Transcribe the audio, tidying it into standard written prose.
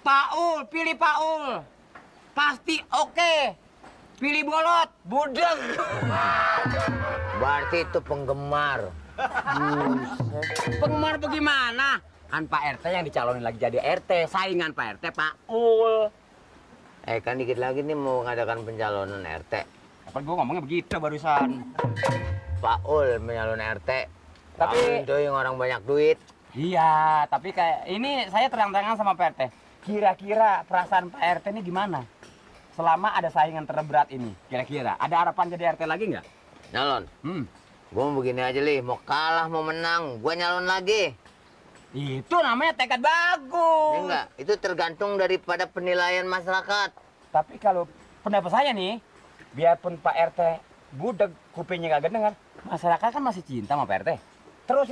Paul, pilih Paul. Pasti oke. Pilih Bolot, budeg. Berarti itu penggemar. Penggemar bagaimana? Kan Pak RT yang dicalonin lagi jadi RT. Saingan Pak RT, Paul. Kan dikit lagi nih mau ngadakan pencalonan RT. Apa gue ngomongnya begitu barusan. Paul menyalon RT. Tapi itu yang orang banyak duit. iya, tapi kayak ini saya terang-terangan sama Pak RT. Kira-kira perasaan Pak RT ini gimana? Selama ada saingan terberat ini, kira-kira ada harapan jadi RT lagi nggak? Nyalon. Gue mau begini aja, Lih. Mau kalah, mau menang, gue nyalon lagi. Itu namanya tekad Ya bagus. enggak, itu tergantung daripada penilaian masyarakat. Tapi kalau pendapat saya nih, biarpun Pak RT budeg kupingnya kagak dengar, masyarakat kan masih cinta sama Pak RT. Terus